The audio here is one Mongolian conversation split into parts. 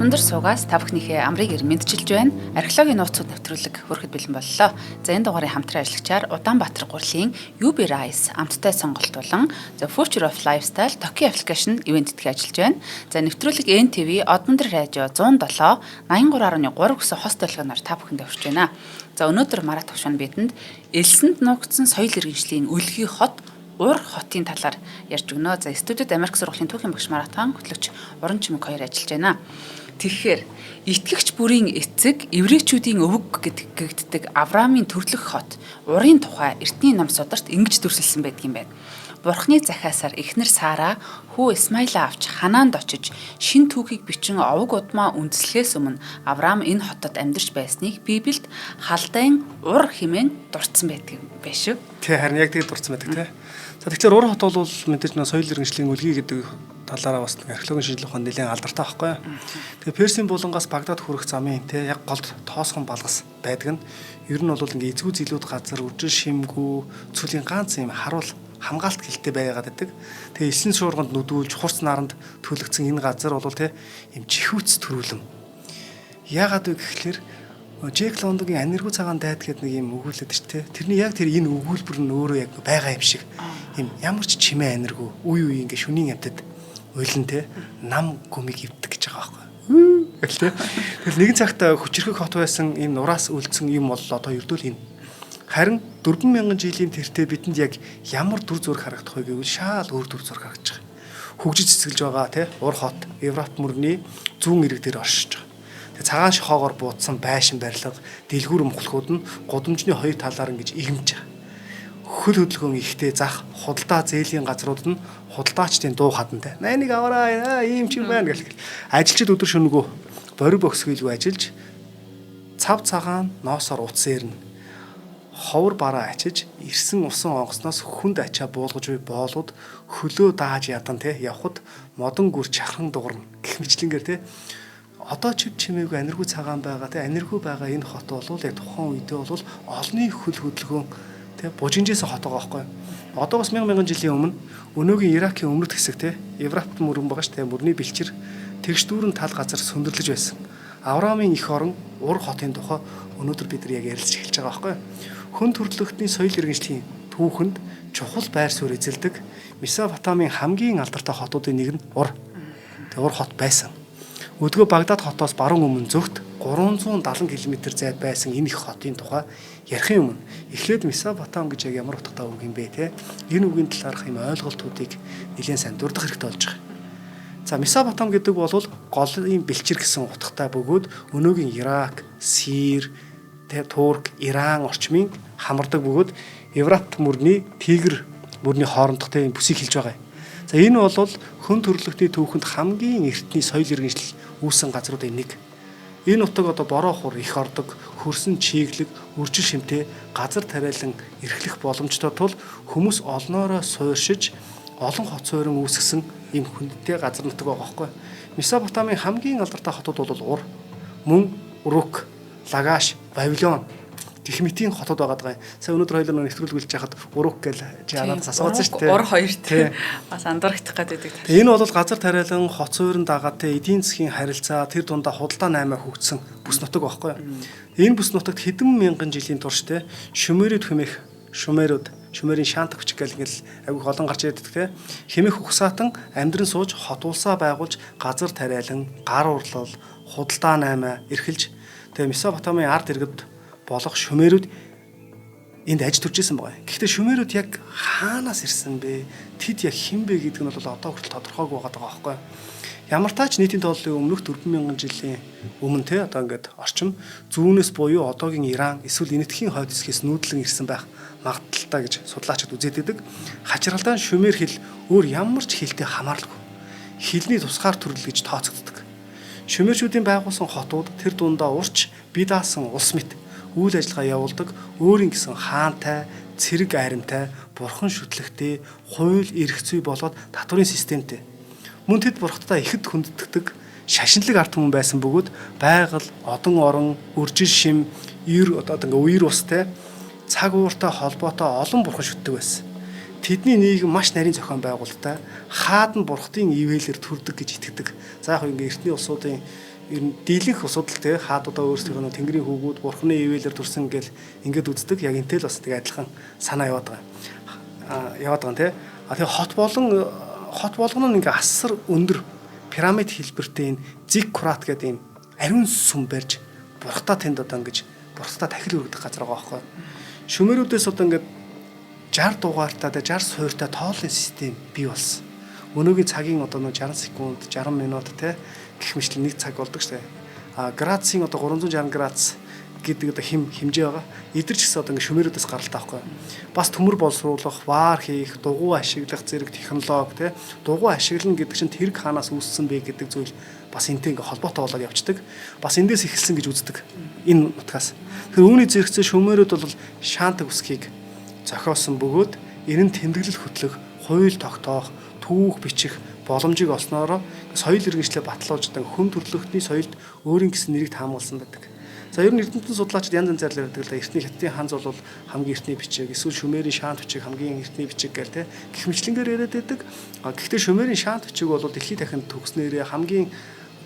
Өндөр суугаас та бүхнийхээ амрыг ир мэдчилж байна. Археологийн нууцуд нэвтрүүлэг хүрэхэд бэлэн боллоо. За, энэ дугаарын хамтран ажиллагчаар Улаанбаатар гурлын UB Rice амттай сонголт болон The Future of Lifestyle Toki application ивээн тэтгэн ажиллаж байна. За, нэвтрүүлэг NTV Одмондөр радио 107 83.3 гэсэн хос долгионоор та бүхэндээ хүрч байна. За, өнөөдөр Марат төвшин бидэнд элсэнд нуугдсан соёл иргэншлийн өлгий хот Ур хотын талаар ярьж өгнө. За, студид Америк сургуулийн түүхийн багш Марат хаан, хөтлөгч Уран Чимэг хоёр ажиллаж байна. Тэгэхээр итгэгч бүрийн эцэг, еврейчүүдийн өвөг гэдэг Авраамийн төрлөх хот Урын тухай эртний ном сударт ингэж дүрсэлсэн байдаг юм байна. Бурхны захиасаар эхнэр Сара хүү Исмаилаа авч Ханаанд очиж шинэ түүхийг бичин овог удмаа үндэслэхээс өмнө Авраам энэ хотод амьдарч байсныг Библиэд Халдайн Ур хэмээн дурдсан байдаг юм байна шүү. Тий, харин яг тэгээд дурдсан байдаг, тий. За, тэгэхээр Ур хот бол мэдээж нөө соёл иргэншлийн өлгий гэдэг талаараа бас нэг археологийн шинжилгээ ухаан нэлээд алдартай байхгүй юу. Тэгээ Персийн булангаас Багдад хүрэх замын, тий, яг голд тоосгон балгас байдаг нь ер нь бол ингээ эзгүй зилүүд газар үржил шимгүү цүлийн ганц юм харуул хамгаалт гэлтэй байгаад байдаг. Тэгээ элсэн шуурганд нүдүүлж хурц наранд төлөгдсөн энэ газар бол, тий, юм чихүүц төрүүлэм. Яагаад вэ гэхлээр Джек Лондонгийн "Аниргүй цагаан дайд" гэдэг нэг юм өгүүлээд шүү дээ. Тэрний яг тэр энэ өгүүлбэр нь өөрөө яг байгаа юм шиг. Юм ямар ч чимээ аниргүй үе үе ингээ шүнийн амьтад уйлан, те, нам гүмийг эвддэг гэж байгаа байхгүй. Гэл, те. Тэгэл нэгэн цагт хүчирхэг хот байсан энэ нураас үлдсэн юм бол одоо ердөөл энэ. Харин 4000 жилийн тэртээ бидэнд яг ямар дүр зураг харагдах вэ гэвэл шаал өөр дүр зураг харагдаж байгаа. Хөгжиж цэцгэлж байгаа, те, Ур хот Европ мөрний зүүн эрэг дээр оршиж байгаа. Тэгээ цагаан шохоогоор буудсан байшин барилга, дэлгүүр мухлахууд нь гудамжны хоёр талаар ингэж игэмж байгаа. Хөл хөдөлгөөн ихтэй зах, худалдаа зээлийн газрууд нь худалдаачдын дуу хадантай. "Найныг аваарай, ийм ч юм байна" гэл. Ажилчид өдөр шөнөгөө бориг бохисхийлгүй ажиллаж цав цагаан ноосоор утас ирнэ. Ховор бараа ачиж ирсэн усан онгоцноос хүнд ачаа буулгаж буй боолууд хөлөө дааж ядан, те, явхад модон гүр чахран дуурна гэх мэтлэнгээр, те, одоо чив чимээгүй аниргүй цагаан байгаа, те, аниргүй байгаа энэ хот бол яг тухайн үедээ бол олонний хөл хөдөлгөөн, те, бужигнжсэн хот байгаа байхгүй. Одоогоос мянган мянган жилийн өмнө өнөөгийн Иракийн өмнөд хэсэг, те, Европт мөрөн байгаа ш, те, мөрний бэлчээр тэгш дүүрэн тал газар сүндэрлэж байсан. Авраамийн эх орон Ур хотын тухай өнөөдөр бид нар яг ярилцж эхэлж байгаа байхгүй. Хүн төрөлхтний соёл иргэншлийн түүхэнд чухал байр суурь эзэлдэг Месопотамийн хамгийн алдартай хотуудын нэг нь Ур. Тэгээ Ур хот байсан. Өдгөө Багдад хотоос баруун өмнө зүгт 370 км зайд байсан энэ их хотын тухай ярихын өмнө эхлээд Месопотам гэж яг ямар утгатай үг юм бэ, те? Энэ үгийн талаарх юм ойлголтуудыг нэлээд сайн дурдах хэрэгтэй болж байгаа. За, Месопотам гэдэг бол голын бэлчээр гэсэн утгатай бөгөөд өнөөгийн Ирак, Сир, тэ, Турк, Иран орчмын хамардаг бөгөөд Еврат мөрний, Тигр мөрний хоорондох, тэ, бүсийг хэлж байгаа юм. За, энэ бол хүн төрөлхтний түүхэнд хамгийн эртний соёл иргэншил үүссэн газруудын нэг. Энэ нутаг одоо бороо хур их ордог, хөрсөн чиглэг, үржил шимтэй газар тариалан эрхлэх боломжтой тул хүмүүс олноороо сууршиж олон хот суурин үүсгэсэн ийм хүндтэй газар нутаг байгаа байхгүй. Месопотамийн хамгийн алдартай хотууд бол Ур, мөн Урук, Лагаш, Вавилон гэх мэтийн хотод байгаа даа. Сая өнөөдөр хоёулаа нэвтрүүлэг үлж яхад Урук гэж чи анаад асуусан шүү дээ. Ур хоёр, тий. Бас андуурагдах гэдэг. Энэ бол газар тариалан хот суурин дагаад, те, эдийн засгийн харилцаа, тэр дундаа худалдаа наймаа хөгжсөн бүс нутаг байхгүй. Энэ бүс нутагт хэдэн мянган жилийн турш, те, Шумерүүд хэмээх Шумерүүд, Шумерийн шаант хүч гэл ингээл айгүйх олон гарч ирдэг, те, хэмээх ухсаатан амьдран сууж хот улсаа байгуулж газар тариалан, гар урлал, худалдаа наймаа эрхэлж, тэгээ Месопотамийн ард иргэд болох шумерүүд энд аж төржсэн байгаа. Гэхдээ шумерүүд яг хаанаас ирсэн бэ? Тэд яг хэн бэ гэдэг нь бол одоо хүртэл тодорхойгүй байгаа байхгүй. Ямар тач нийтийн тооллын өмнөх 4000 жилийн өмнө, те, одоо ингээд орчим зүүнээс буюу одоогийн Иран эсвэл Энэтхэгийн хойд хэсгээс нүүдлэн ирсэн байх магадлалтай гэж судлаачид үзээд байдаг. Хачиргалдаан шумер хэл өөр ямар ч хэлтэй хамааралгүй. Хэлний тусгаар төрөл гэж тооцогддог. Шумерчүүдийн байгуулсан хотууд тэр дундаа урч бие даасан улс мэт үйл ажиллагаа явуулдаг, өөрийн гэсэн хаантай, цэрэг айрамтай, бурхан шүтлэгтэй, хууль эрх зүй болоод татварын системтэй. Мөн тэд бурхадтай ихэд хүндэтгэдэг шашинлаг ард түмэн байсан бөгөөд байгаль, одон орон, үржил шим, ир одоо ингээ үер устай, цаг ууртай холбоотой олон бурхан шүтдэг байсан. Тэдний нийгэм маш нарийн зохион байгуулалттай, хаад нь бурхадын ивээлэр төрдөг гэж итгэдэг. За, яг ингээ эртний улсуудын Ер нь дийлэнх асуудал те хаадуудаа өөрсдийнх нь тэнгэрийн хүүгүүд бурхны ивэлэр төрсэн гэл ингээд үздэг. Яг энтэй л бас тэг адилхан санаа яваад байгаа. Яваад байгаа те. А тэгээ хот болон хот болгоно нь ингээ асар өндөр пирамид хэлбэртэй энэ зиккурат гэдэг юм ариун сүм барьж бурхтаа тэнд одоо ингэж бурхтаа тахил өргөдөх газар байгаа байхгүй. Шумерүүдээс одоо ингээд 60 дугаартай 60 суурьтай тоолын систем бий болсон. Өнөөгийн цагийн одоо нэг 60 секунд, 60 минут те гэх мэтлэн нэг цаг болдог штэ. А градусын одоо 360 градус гэдэг одоо хэмжээ байгаа. Эдгээр ч гэсэн одоо ингээ шумерүүдээс гаралтай байхгүй. Бас төмөр боловсруулах, ваар хийх, дугуй ашиглах зэрэг технологи те дугуй ашиглана гэдэг чинь тэрэг хаанаас үүссэн бэ гэдэг зүйл бас энтэй ингээ холбоотой болоод явцдаг. Бас эндээс эхэлсэн гэж үздэг. Энэ нутгаас. Тэгэхээр үүний зэрэгцээ шумерүүд бол шаантаг үсгийг зохиосон бөгөөд энэ нь тэмдэглэл хөтлөх, хууль тогтоох, түүх бичих боломжийг олсноороо соёл иргэншлээ батлуулж одоо хүн төрөлхтний соёлд өөрийн гэсэн нэрийг таамагласан байдаг. За ер нь эрдэмтэн судлаачид янз янзаар л ярьдаг л да. Эртний Хятадын ханз бол хамгийн эртний бичиг, эсвэл Шумерийн шаант бичиг хамгийн эртний бичиг гэл те. Гэх мэтлэнгээр яриад байдаг. Гэхдээ Шумерийн шаант бичиг бол дэлхийд дахинд төгснээрээ хамгийн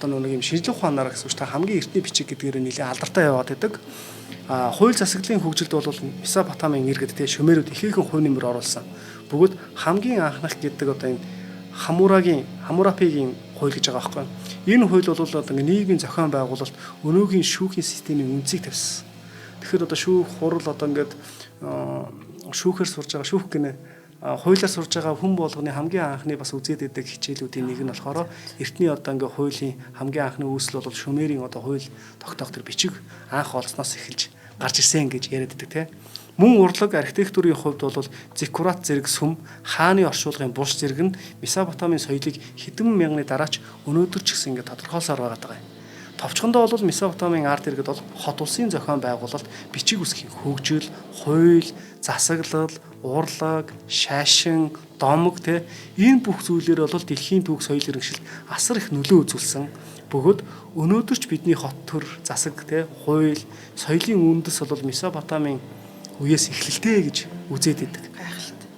одоо нэг юм шинжлэх ухаанаар гэсэн үг та хамгийн эртний бичиг гэдгээр нэлээд алдартай яваад байдаг. А хууль засаглалын хөгжилд бол Месопотамийн иргэд те Шумерүүд ихээхэн хувь нэмэр оруулсан. Бөгөөд хамгийн анхных гэдэг одоо энэ Хамурапигийн хууль гэж байгаа байхгүй. Энэ хууль бол одоо ингээ нийгмийн зохион байгуулалт өнөөгийн шүүхийн системийн үндсийг тавьсан. Тэгэхээр одоо шүүх хурал одоо ингээд шүүхээр сурж байгаа шүүх гинэ хуулиар сурж байгаа хүн болгоны хамгийн анхны бас үзээд идэг хичээлүүдийн нэг нь болохоор эртний одоо ингээ хуулийн хамгийн анхны үүсэл бол Шумерийн одоо хууль тогтоох тэр бичиг анх олсноос эхэлж гарч ирсэн гэж яриад идэг те. Мөн урлаг архитектурын хувьд бол зиккурат зэрэг сүм, хааны оршуулгын булш зэрэг нь Месопотамийн соёлыг хэдэн мянганы дараач өнөөдөр ч гэсэн ингээд тодорхойлсоор байгаа даа. Товчхондоо бол Месопотамийн ард иргэд бол хот улсын зохион байгуулалт, бичиг үсгийн хөгжил, хууль, засаглал, урлаг, шашин, домог те энэ бүх зүйлээр бол дэлхийн түүх соёл иргэншилд асар их нөлөө үзүүлсэн. Бөгөөд өнөөдөр ч бидний хот төр, засаг те хууль, соёлын үндэс бол Месопотамийн үеэс эхлэлтэй гэж үзээд идэг. Гайхалтай.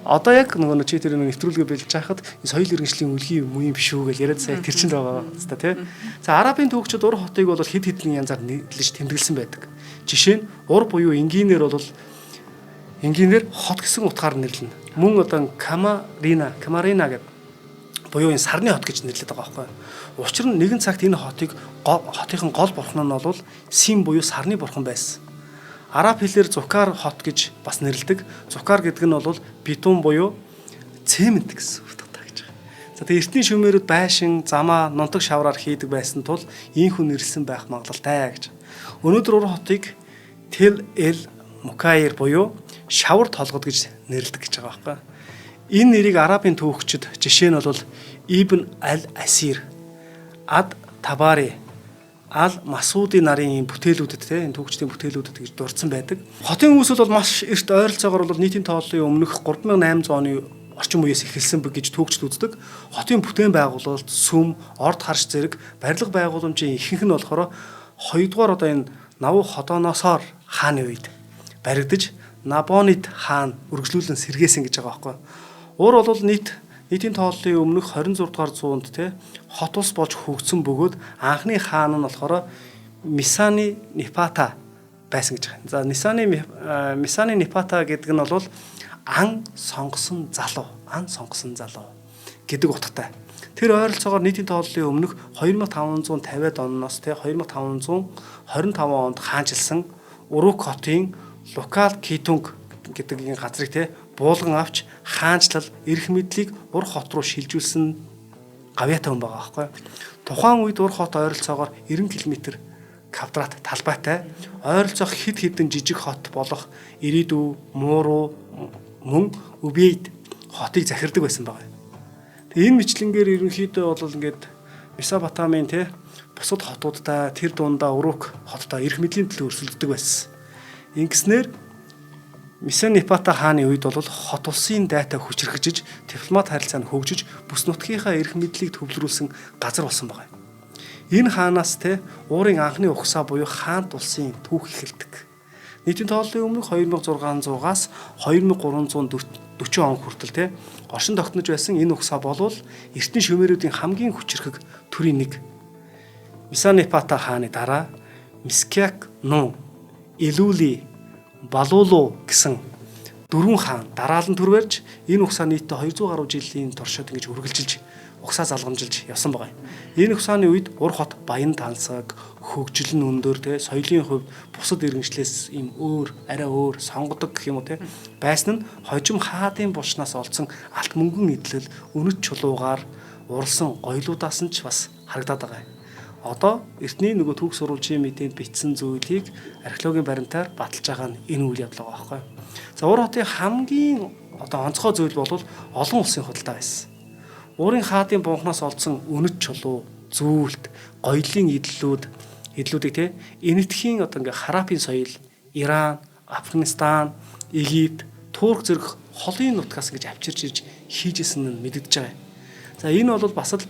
Одоо яг нөгөө чи тэр нэвтрүүлгээ бэлдэж байхад соёл иргэншлийн үлгий муу юм биш үү гэж яриад сая тэр чинь байгаа хэвээр тий. За арабын түүхчид Ур хотыг бол хэд хэдэн янзаар нэрлэж тэмдэглэсэн байдаг. Жишээ нь Ур буюу энгийнээр бол энгийнээр хот гэсэн утгаар нэрлэнэ. Мөн одоо Камарина гэдэг буюу энэ сарны хот гэж нэрлэдэг байгаа байхгүй. Учир нь нэгэн цагт энэ хотыг хотын гол бурхан нь бол Сим буюу сарны бурхан байсан. Араб хэлээр Зукар хот гэж бас нэрлэдэг. Зукар гэдэг нь бол битум буюу цемент гэсэн утгатай гэж байгаа. За тэгээ эртний шумерүүд байшин, замаа, нунтаг шавраар хийдэг байсан тул ийхүү нэрлсэн байх магадлалтай гэж. Өнөөдөр Ур хотыг Тел Эл Мукаир буюу шавар толгод гэж нэрлэдэг гэж байгаа байхгүй. Энэ нэрийг арабын түүхчид жишээ нь бол Ибн Аль Асир, Ад Табари, Ал Масуди нарын бүтээлүүдэд те энэ түүхчдийн бүтээлүүдэд гэж дурдсан байдаг. Хотын үүсэл бол маш эрт ойролцоогоор бол нийтийн тооллын өмнөх 3800 оны орчим үеэс эхэлсэн гэж түүхчд үздэг. Хотын бүтээн байгуулалт, сүм, орд харш зэрэг барилга байгууламжийн ихэнх нь болохоор хоёрдугаар одоо энэ Навуходоносор хааны үед баригдаж Набонид хаан үргэлжлүүлэн сэргээсэн гэж байгаа байхгүй. Ур бол нийтийн тооллын өмнөх 26 дугаар зуунд те хот улс болж хөгжсөн бөгөөд анхны хаан нь болохоор Мисани Нипата байсан гэж байна. За Мисани Нипата гэдэг нь бол ан сонгосон залуу, ан сонгосон залуу гэдэг утгатай. Тэр ойролцоогоор нийтийн тооллын өмнөх 2550-ад оноос те 2525 онд хаанчилсан Урук хотын Локал Китунг гэдэг энэ газрыг те буулган авч хаанчлал эрх мэдлийг Ур хот руу шилжүүлсэн гавьяатай хүн байгаа байхгүй. Тухайн үед Ур хот ойролцоогоор 90 км квадрат талбайтай ойролцоох хэд хэдэн жижиг хот болох Иридүү, Мууру, мөн Үбейд хотыг захирдаг байсан байгаа. Тэгээ энэ мэтлэнгээр ерөнхийдөө бол ингээд Месопотамийн те бусад хотуудтай тэр дундаа Урук хоттой эрх мэдлийн төлөө өрсөлддөг байсан. Ингэснээр Месенипата хааны үед бол хот улсын дайтай хүчрхэгжиж, дипломат харилцаа нь хөгжиж, бүс нутгийнхаа эрх мэдлийг төвлөрүүлсэн газар болсон байгаа юм. Энэ хаанаас те уурын анхны угсаа буюу хаант улсын түүх эхэлдэг. Нийтийн тооллын өмнөх 2600-аас 2340 он хүртэл те оршин тогтнож байсан энэ угсаа болвол эртний шумерүүдийн хамгийн хүчрхэг төрийн нэг. Мисанипата хааны дараа Мискяк Нун, Илүли, Балулу гэсэн дөрвөн хаан дараалан төр барьж энэ угсаа нийтдээ 200 гаруй жилийн туршид ингэж үргэлжилж угсаа залгамжилж явсан байгаа юм. Энэ угсааны үед Ур хот баян тансаг, хөгжил нь өндөр, те соёлын хувьд бусад иргэншлээс ийм өөр, арай өөр сонгодог гэх юм уу те байсан нь хожим хаадын булшнаас олдсон алт мөнгөн эдлэл, үнэт чулуугаар уралсан гоёлуудаас нь ч бас харагдаад байгаа юм. Одоо эртний нөгөө түүх сурвалжийн мэдээнд бичсэн зүйлийг археологийн баримтаар баталж байгаа нь энэ үйл явдал байгаа байхгүй. За Ур хотын хамгийн одоо онцгой зүйл бол олон улсын худалдаа байсан. Уурын хаадын бунхнаас олдсон үнэт чулуу, зүүлт, гоёлын эдлүүдийг те энэтхийн одоо ингээ Харапын соёл, Иран, Афганистан, Египт, Турк зэрэг холын нутгаас ингэж авчирч ирж хийжсэн нь мэдэгдэж байгаа юм. За энэ бол бас л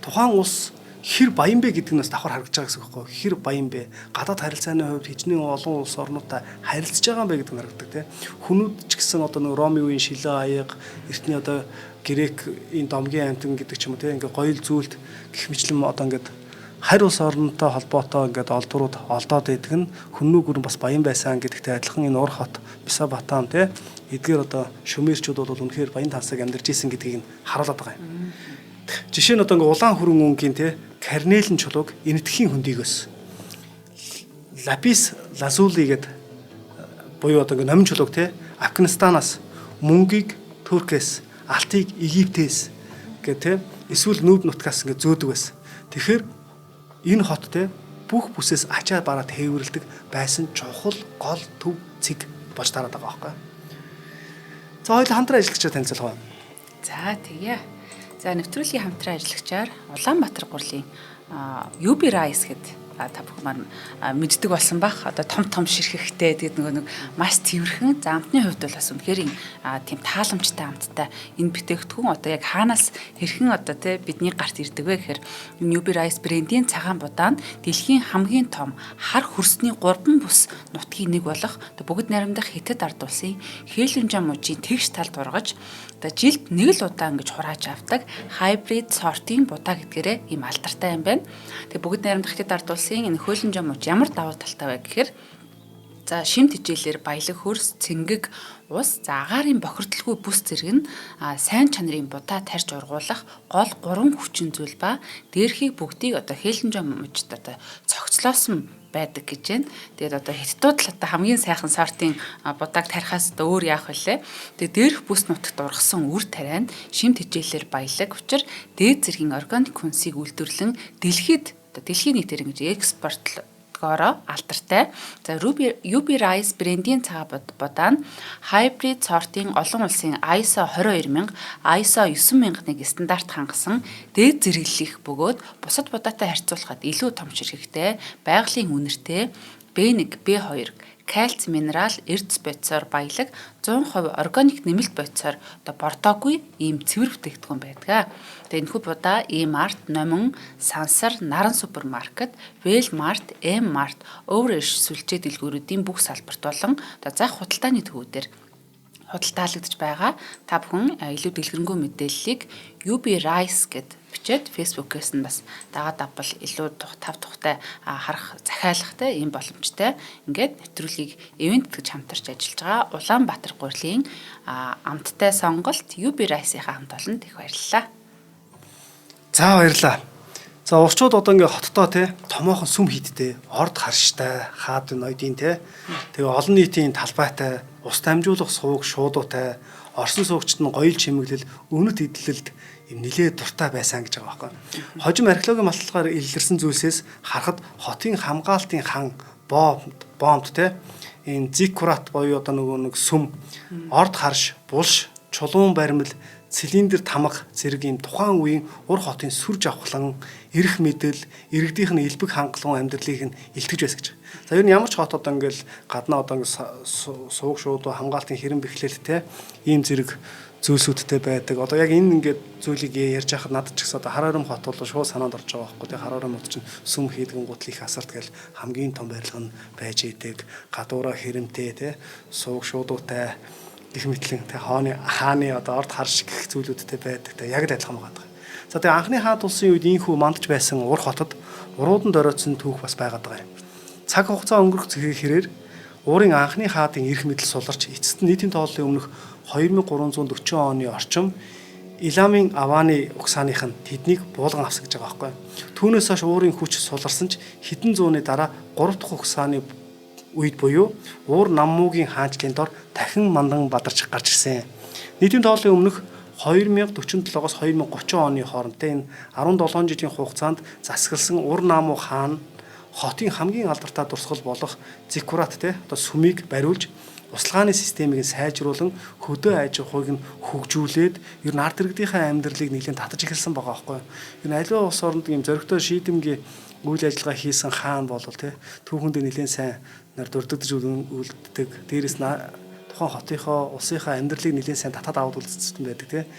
тухайн улс хэр баян бэ гэдэг нь бас давхар харагдаж байгаа гэсэн үг байхгүй хэр баян бэ, гадаад харилцааны хувьд хичнээн олон улс орнуудтай харилцаж байгаа юм бэ гэдэг нь харагдаг тийм. Хүнүүд ч гэсэн одоо нэг Ромын үеийн шилэн аяга, эртний одоо грек энэ домгийн амтан гэдэг ч юм уу тийм ингээ гоёл зүйлт гэх мэтлэн одоо ингээд харь улс орнтой холбоотой ингээд олдврууд олдоод идэх нь хүмүүг гүрэн бас баян байсан гэдэгтэй адилхан энэ Ур хот, Месопотам тийм эдгээр одоо шумерчүүд бол үнэхээр баян тансаг амьдарч исэн гэдгийг нь харуулад байгаа юм. Жишээ нь одоо ингээ улаан хүрэн өнгийн те карнелын чулууг энэтхийн хөндийгөөс лапис лазули гэдэг буюу одоо ингээ номин чулууг те Афганистанаас, мөнгийг Туркээс, алтыг Египтээс гэх те эсвэл нүүб нутгаас ингээ зөөдөг байсан. Тэгэхээр энэ хот те бүх бүсээс ачаа бараа тээвэрлдэг байсан чухал гол төв цэг болж тараад байгаа байхгүй. За хоёул хамтран ажиллагчаа танилцуулах. За тэгье. За нэвтрүүлгийн хамтран ажиллагчаар Улаанбаатар гурлын UB Rice гэдэг та бүхэн маань мэддэг болсон бах. Одоо том том ширхэхтэй тэгээд нөгөө нэг маш цэвэрхэн, за амтны хувьд бол бас үнэхээр тийм тааламжтай амттай энэ бүтээгдэхүүн одоо яг хаанаас хэрхэн одоо тий бидний гарт ирдэг вэ гэхээр UB Rice брендийн цагаан будаа нь дэлхийн хамгийн том хар хөрсний 3 бүс нутгийн нэг болох одоо бүгд найрамдах Хятад ард улсын Хээлүнжан мужийн тэгш талд ургаж одоо жилд нэг л удаа ингэж хурааж авдаг хайбрид сортын будаа гэдгээрээ ийм алдартай юм байна. Тэгээ бүгд найрамдах Хятад ард улсын энэ Хээлүнжан муж ямар давуу талтай вэ гэхээр за шим тэжээлээр баялаг хөрс, цэнгэг ус, за агаарын бохирдолгүй бүс зэрэг нь сайн чанарын будаа тарьж ургуулах гол 3 хүчин зүйл ба дээрхийг бүгдийг одоо Хээлүнжан мужид одоо цогцлоосон байдаг гэж байна. Тэгээд одоо хятадууд л одоо хамгийн сайхан сортын будааг тарихаас одоо өөр яах вүлээ. Тэгээд дээрх бүс нутагт ургасан үр тариа нь шим тэжээлээр баялаг учир дээд зэргийн органик хүнсийг үйлдвэрлэн дэлхийд одоо дэлхийн нийтээр ингэж экспортлогоороо алдартай. За UB Rice брендийн цагаан будаа нь хайбрид сортын олон улсын ISO 22000, ISO 9001 стандарт хангасан дээд зэрэглэлих бөгөөд бусад будаатай харьцуулахад илүү том ширхэгтэй, байгалийн үнэртэй B1, B2 кальци минерал, эрдэс бодисоор баялаг 100% органик нэмэлт бодисоор одоо бордоогүй ийм цэвэр бүтээгдэхүүн байдаг. Тэгээ энэхүү будаа E-Mart, Номин, Сансар, Наран супермаркет, Walmart, M-Mart, өөр иш сүлжээ дэлгүүрүүдийн бүх салбарт болон одоо зах худалдааны төвүүдээр худалдаалагдаж байгаа. Та бүхэн илүү дэлгэрэнгүй мэдээллийг UB Rice гэд бичээд Facebook-ээс нь бас дагаад авбал илүү тав тухтай харах захиалгатай ийм боломжтой. Ингээд нэвтрүүлгийг ивент гэж хамтарч ажиллаж байгаа Улаанбаатар гурлын амттай сонголт UB Rice-ийн хамт олонд их баярлалаа. За баярлалаа. За урчууд одоо ингээ хоттой те томоохон сүм хийдтэй, орд харштай, хаад ноёдын те. Тэгээ олон нийтийн талбайтай, ус дамжуулах сууг шуудуутай, орсон суугчд нь гоёл чимэглэл, үнэт эдлэлд юм нилээ дуртай байсан гэж байгаа байхгүй. Хожим археологийн малталгаар илэрсэн зүйлсээс харахад хотын хамгаалтын хан бомб те энэ зиккурат буюу одоо нөгөө нэг сүм, орд харш, булш, чулуун баримл, цилиндр тамга зэрэг ийм тухайн үеийн ур хотын сүр жавхлан, эрх мэдэл, иргэдийнх нь элбэг хангалуун амьдралыг нь илтгэж байсан гэж. За ер нь ямар ч хот одоо ингээл гаднаа одоо ингээ сууг шуудуу хамгаалтын хэрэм бэхлэлтэй ийм зэрэг зүйлсүүдтэй байдаг. Одоо яг энэ ингээд зүйлийг ярьж байхад надад ч гэсэн одоо Хараарым хот бол шууд санаанд орж байгаа байхгүй тий. Хараарым хот чинь сүм хийдгэн гутал их асарт гэл хамгийн том барилга нь байж идэг. Гадуураа хэрэмтэй тий, сууг шуудуутай гэх мэтлэн тий хааны одоо орд харш гэх зүйлүүдтэй байдаг тий. Яг л адилхан байгаа. За тэгээ анхны хаад улсын үед ийхүү мандж байсан Ур хотод уруудан доройтсон түүх бас байгаад байгаа юм. Цаг хугацаа өнгөрөх хэрээр уурын анхны хаадын эрх мэдэл суларч эцэст нь нийтийн тооллын өмнөх 2340 оны орчим Иламын Авааны угсааных нь тэднийг буулган авсан гэж байгаа байхгүй. Түүнээс хойш уурын хүч суларсан ч хэдэн зууны дараа 3 дахь угсааны үед буюу уур Наммуугийн хаанчлалын дор дахин мандан бадарч гарч ирсэн. Нийтийн тооллын өмнөх 2047-оос 2030 оны хооронд энэ 17 жилийн хугацаанд засагласан Ур Намуу хаан хотын хамгийн алдартай дурсгал болох зиккурат те одоо сүмийг бариулж услгааны системийг нь сайжруулан хөдөө аж ахуйг нь хөгжүүлээд ер нь ард иргэдийнхээ амьдралыг нэлээд татаж эхэлсэн байгаа байхгүй. Ер нь аливаа улс оронд ийм зоригтой шийдэмгий үйл ажиллагаа хийсэн хаан бол те түүхэндээ нэлээд сайн нар дурддаж үлддэг. Дээрээс нь тухайн хотынхоо улсынхаа амьдралыг нэлээд сайн татаад аваад үлдсэн байдаг те.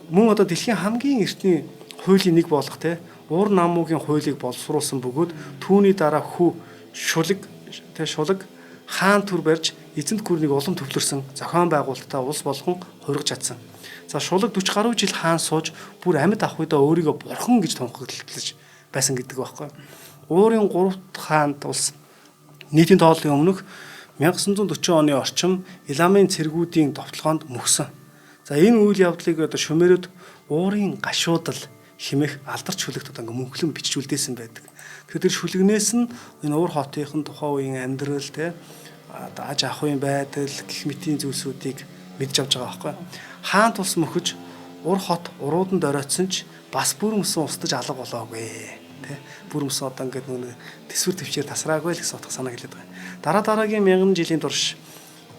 Мөн одоо дэлхийн хамгийн эртний хуулийн нэг болох те Уур Намуугийн хуулийг боловсруулсан бөгөөд түүний дараа хүү Шулаг те Шулаг хаан төр барьж эзэнт гүрнийг улам төвлөрсөн зохион байгуулалтаа улс болгон хувиргаж чадсан. За Шулаг 40 гаруй жил хаан сууж бүр амьд авах үедээ өөрийгөө бурхан гэж тунхаглаж байсан гэдэг байхгүй. Уурын 3 дахь хаанд улс нийтийн тооллын өмнөх 1940 оны орчим Иламын цэргүүдийн довтлогоонд мөхсөн. За энэ үйл явдлыг одоо шумерүүд уурын гашуудал хэмээх алдарч шүлэгт одоо ингээ мөнхлөн бичиж үлдээсэн байдаг. Тэгэхээр тэр шүлэгнээс нь энэ уур хотынхын тухайн үеийн амьдрал те одоо аж ахуйн байдал гэх мэтийн зүйлсүүдийг мэдж авч байгаа байхгүй. Хаан тус мөхөж ур хот уруудан доройтсон ч бас бүр мөсөн устж алга болоогүй те. Бүр мөсөн одоо ингээд нүг төсвөр төвчээр тасраагүй л гэсэн утга санаа хэлээд байгаа. Дараа дараагийн мянган жилийн турш